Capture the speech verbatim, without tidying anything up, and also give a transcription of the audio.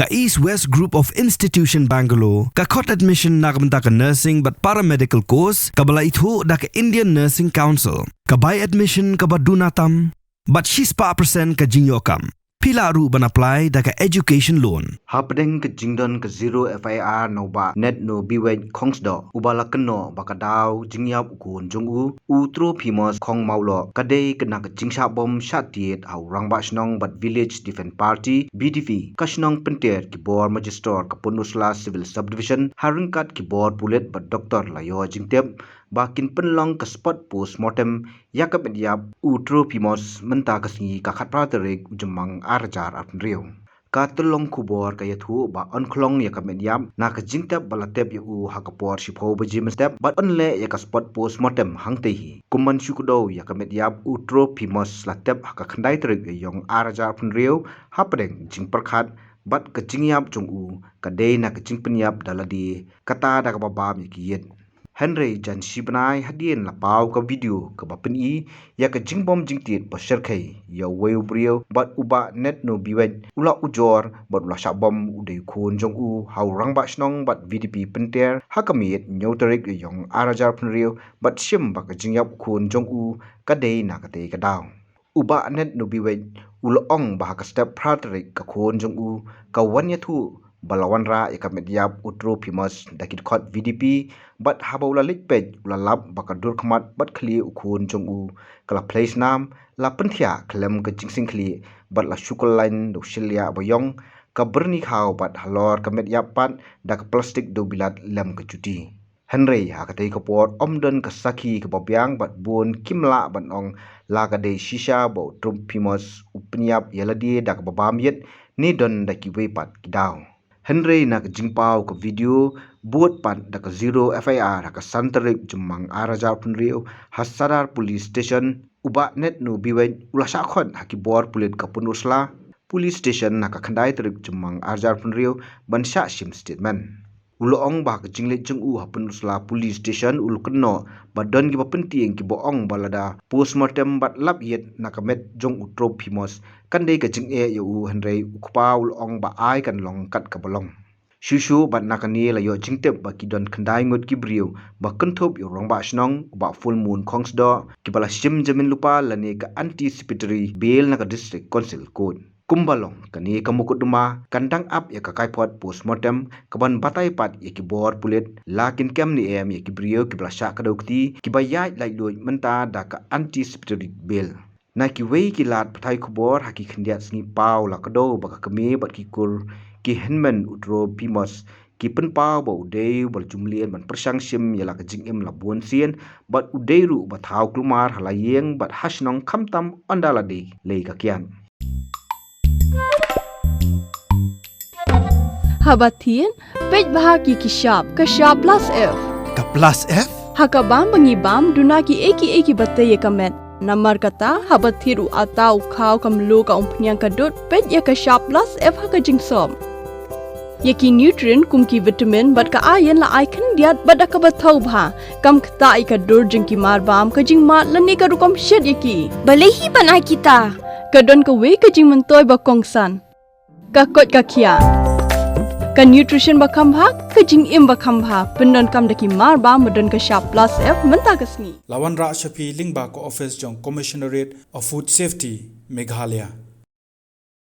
Ka East West Group of Institution Bangalore ka khot admission na ka bynta ka nursing bad paramedical course kaba la ithuh da ka Indian Nursing Council. Ka bai admission kaba duna tam bad shispah percent ka jingïoh kam. Phi lah ruh ban apply da ka education loan. Hapdeng ka jingdon ka zero F I R na u Bah Netno Biwet Khongsdoh, uba la kynnoh ba ka daw jingïap u khun jong u, u Trophimus Khongmawloh, ka dei na ka jingshah bom shah tied ha u Rangbah Shnong bad Village Defence Party, V D P, ka shnong Pynter, ki bor Magistrate ka Pynursla Civil Subdivision, ha ryngkat ki bor pulit bad doktor la ïoh jingtip ba kin pynlong ka spot postmortem ïa ka met ïap u Trophimus mynta ka sngi ka khatphra tarik u Jymmang ar hajar arphew hynriew. Ka tyllong khubor ka ïathuh ba yn khlong ïa ka met ïap na ka jingtep ba la tep ïa u ha ka por shiphew baje mynstep bad yn leh ïa ka spot postmortem hangtei hi. Kum ban shu kdew ïa ka met ïap u Trophimus la tep ha ka khyndai tarik Ïaïong ar hajar arphew hynriew hapdeng jingpyrkhat bad ka jingïap jong u ka dei na ka jingpynïap da lade kata da kaba bam ïa ki ïit. Hynrei jan shi bnai hadien la paw ka video kaba pyni ïa ka jingbym jingtied ba shyrkhei ïa uwei u briew bad u Bah Netno Biwet u la ujor bad u la shah bom u dei u khun jong u ha u Rangbah Shnong bad V D P Pynter ha ka miet hynñiew tarik Ïaïong ar hajar arphew hynriew bad shim ba ka jingïap u khun jong u ka dei na katei ka daw. U Bah Netno Biwet u la ong ba ha ka step phra tarik ka khun jong u ka wan ïathuh ba la wanrah ïa ka met ïap u Trophimus da ki dkhot V D P bad haba u la leit peit u la lap ba ka dur khmat bad khlieh u khun jong u ka la phlei snam, la pynthiah khlem ka jingsngewkhlieh bad la shu kyllain da u shylliah ba ïong, ka byrni khaw bad halor ka met ïap pat da ka plastik dewbilat lem ka juti. Hynrei ha katei ka por ym don ka sakhi kaba biang bad bun kim lah ban ong la ka dei shisha ba u Trophimus u pynïap ïa lade da kaba bam ïit ne don da kiwei pat ki daw. Hynrei na ka jingpaw ka video bud pat da ka zero F I R ha ka san tarik Jymmang ar hajar arphew hynriew ha Sadar Police Station, u Bah Netno Biwet u la shah khot ha ki bor pulit ka Pynursla Police Station ha ka khyndai tarik Jymmang ar hajar arphew hynriew ban shah shim statement. U la ong ba ka jingleit jong u ha Pynursla Police Station u la kynnoh ba don kiba pyntieng kiba ong ba lada postmortem bad lap ïit na ka met jong u Trophimus kan dei ka jingeh ïa u, hynrei u kpa u la ong ba ai kan long kat kaba long. Shuh shuh bad na kane la ïoh jingtip ba ki don khyndai ngut ki briew ba kynthup ïa u Rangbah Shnong u Bah Fullmoon Khongsdoh kiba la shim jamin lypa lane ka anticipatory bail na ka District Council Court. Kumba long kane ka mukotduma kan dang ap ïa ka kaiphod postmortem kaban batai pat ïa ki bor pulit la kin kem ne em ïa ki briew kiba la shah kdew kti kiba ïaid laitluid mynta da ka anticipatory bail. Na kiwei ki lad pathai khubor ha ki khyndiat sngi paw la kdew ba ka kmie bad ki kur ki hynmen u Trophimus ki pynpaw ba u dei uba la ju mlien ban pyrshang shim ïa la ka jingim la bun sien bad u dei ruh uba thaw kulmar ha la ïing bad ha shnong khamtam ynda la dei lei ka kiad. Haba thied, peit bha ki ki shap, ka shap plus F. Ka plus F? Ha ka bam ba ngi bam, duna ki ei ki ei kiba tei ïa ka met. Namar kata, haba thied u atta u khaw ka mluh ka umphniang ka dud, peit ïa ka shap plus F ha ka jingsop. Ïa ki nutrient kum ki vitamin bad ka iron la ai khyndiat bad da kaba thaw bha. Kam ktah ïa ka dur jong ki mar bam, ka jingmad lane ka rukom shet ïa ki. Balei hi ban ai kita? Ka don kawei ka jingmyntoi ba kongsan. Ka koit ka khiah. Ka nutrition ba kham bha, ka jingim ba kham bha. Pyndonkam da ki mar bam ba don ka shap plus F mynta ka sngi. La wanrah sha phi lyngba ka office jong Commissionerate of Food Safety, Meghalaya.